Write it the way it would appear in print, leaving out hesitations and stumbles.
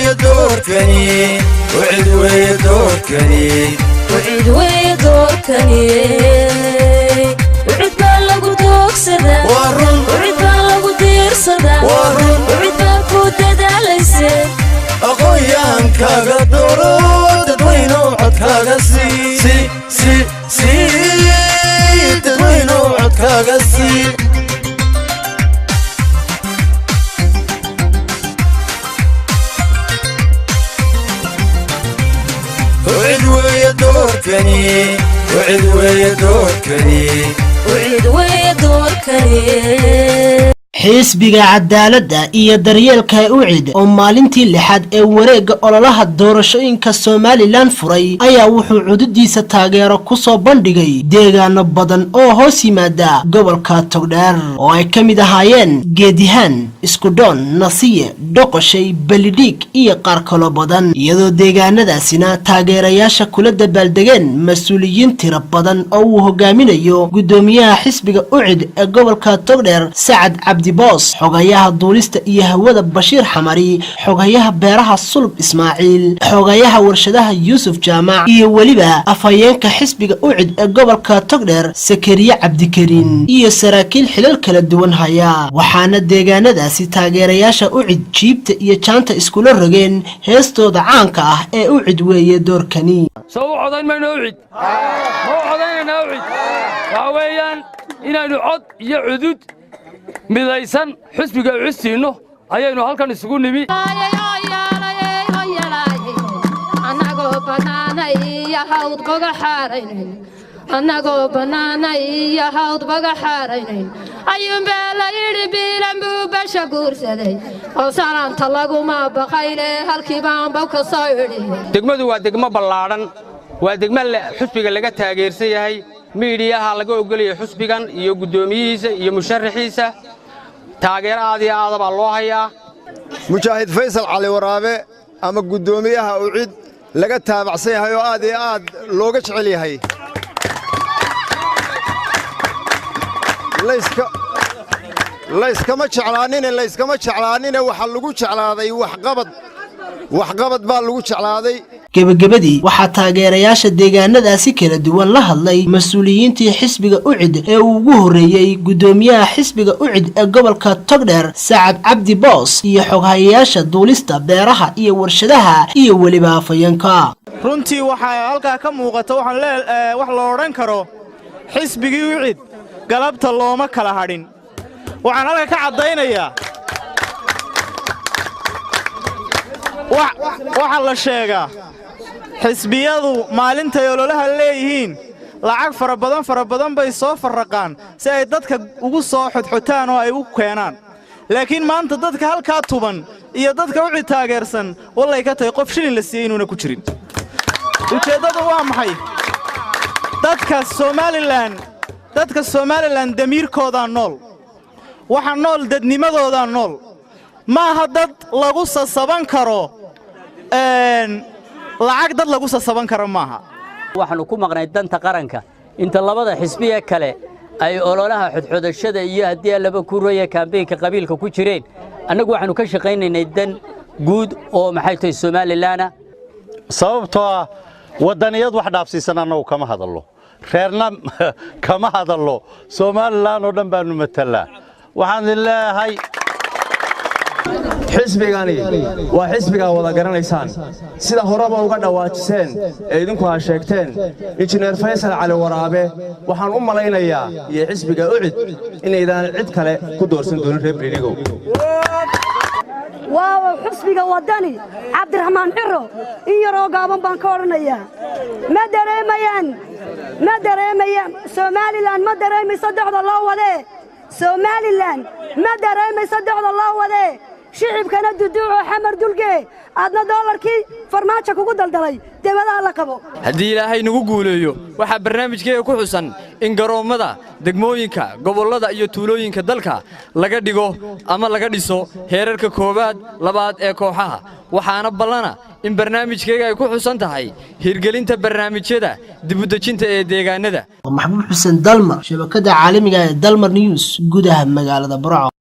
Weeye doorkani, UCID weeye doorkani. UCID weeye doorkani, UCID baa lagu doogsadaa. Waa run. UCID baa lagu diirsadaa. Waa run. UCID baa ku dadaalayse. Aqoonyahankaaga dooro, dadweynow, codkaaga sii, si si sii, dadweynow, codkaaga sii. UCID weeye doorkani, UCID weeye doorkani. UCID weeye doorkani. Xisbiga Cadaaladda iyo Daryeelka UCID oo maalintii lixaad ee wareegga ololaha doorashooyinka Somaliland furay ayaa wuxuu cududiisa taageero kusoo bandhigay deegaano badan oo hoos yimaada gobolka Togdheer, oo ay ka mid ahaayeen Geedihaan, Iskudhoon, Nasiye, Dhoqoshay, Belidhiig iyo qaar kaloo badan, iyadoo deegaanadaasina taageerayaasha kula dabaaldegeen mas-uuliyiin tiro badan oo uu hogaaminayo guddoomiyaha xisbiga UCID ee gobolka Togdheer, Sacad Cabdi Boos, xogayaha duulista iyo hawada Bashiir Xamari, xogayaha beeraha Sulub Ismaaciil, xogayaha warshadaha Yuusuf Jaamac iyo weliba afhayeenka xisbiga UCID ee gobolka Togdheer, Sakariye Cabdikariin, iyo saraakiil xilal kala duwan haya. Waxaana deegaanadaasi taageerayaasha UCID jiibta iyo jaanta iskula rogeen heestooda caanka ah ee "UCID weeye doorkani". Soo u codayn mayno UCID? Ma u codaynaynaa UCID? Waxaa weeyaan inaynu cod iyo cudud midaysan xisbiga UCID siinno ayaynu halkan isugu nimi. Annagoo bannaanay iyo hawd boga xaaraynayn, annagoo bannaanay iyo hawd baga xaaraynayn, ayuunbaa la yidhi biilan buu basha guursaday oo salaanta laguma baqayle, halkii baanba ka soo idhi. Degmadu waa degmo ballaadhan, waa degmo xusbiga laga taageersan yahay, miidhiyaha laga ogolaya xusbigan iyo guddoomiyihiisa iyo musharaxiisa. Taageero aad iyo aada baa loo hayaa. Mujaahid Faysal Cali Waraabe ama guddoomiyaha UCID laga taabacsan yahay oo aad iyo aad looga jecel yahay. Layskama jeclaanine, layskama jeclaanine, waxaa lagu jeclaaday waxqabad, waxqabad baa lagu jeclaaday. Gebagabadii waxaa taageerayaasha deegaanadaasi kala duwan la hadlay mas-uuliyiintii xisbiga UCID ee uu ugu horreeyey guddoomiyaha xisbiga UCID ee gobolka Togdheer, Sacad Cabdi Boos, iyo xoghayayaasha duulista, beeraha iyo warshadaha iyo weliba afhayeenka. Runtii waxaa halkaa ka muuqata waxaan wax la odhan karo xisbigii UCID galabta looma kala hadhin. Waxaan halka ka caddaynayaa, waxaa la sheegaa xisbiyadu maalintay ololaha leeyihiin lacag fara badan, fara badan bay soo farraqaan si ay dadka ugu soo xodxotaan oo ay u keenaan, laakiin maanta dadka halkaa tuban iyo dadka UCID taageersan wallay ka tahay qof shilin la siiyey inuuna ku jirin. Ujeeddadu waa maxay? Dadka Somaliland damiirkoodaa nool, waxa nool dadnimadoodaa nool. Ma aha dad lagu sasaban karo lacag, dad lagu sasaban karo maaha. Waxaannu ku maqnay danta qaranka. Inta labada xisbiye kale ay ololaha xodxodashada iyo haddii allaba ku roya kambeynka qabiilka ku jireen, annagu waxaannu ka shaqaynaynay dan guud oo maxay tahay Somalilandna. Sababtoo ah waddaniyad wax dhaafsiisan annagu kama hadallo, reerna kama hadallo, Somaliland oo dhan baannu matalaa. Waxaan idin leeyahay, xisbigani waa xisbigaa wada garanaysaan, sida horeba uga dhawaajiseen ee idinku ha sheegteen. Injineer Faysal Cali Waraabe waxaan u malaynayaa iyo xisbiga UCID inaydaan cid kale ku doorsan doonin reer Beriigow. Waa xusbiga Waddani, Cabdiraxmaan Ciro. In yaroo gaaban baan ka odhanayaa. Ma dareemayaan, ma dareemayaan Somaliland, ma dareemayso docda loo wadee. Somaliland ma dareemayso docda loo wadee. Shicibkana duduucoo Xamar dulgee, aadna doolarkii Farmaajo kugu daldalay debadaha la qabo. Haddii Ilaahay nagu guuleeyo, waxaa barnaamijkeega ku xusan in garoommada degmooyinka, gobollada iyo tuulooyinka dalka laga dhigo ama laga dhiso heerarka koowaad, labaad ee kooxaha. Waxaana ballana in barnaamijkeega ay ku xusan tahay hirgelinta barnaamijyada dibudejinta ee deegaanada. Maxbuub Xuseen Dalmar, shabakada caalamiga ee Dalmar News, gudaha magaalada Burco.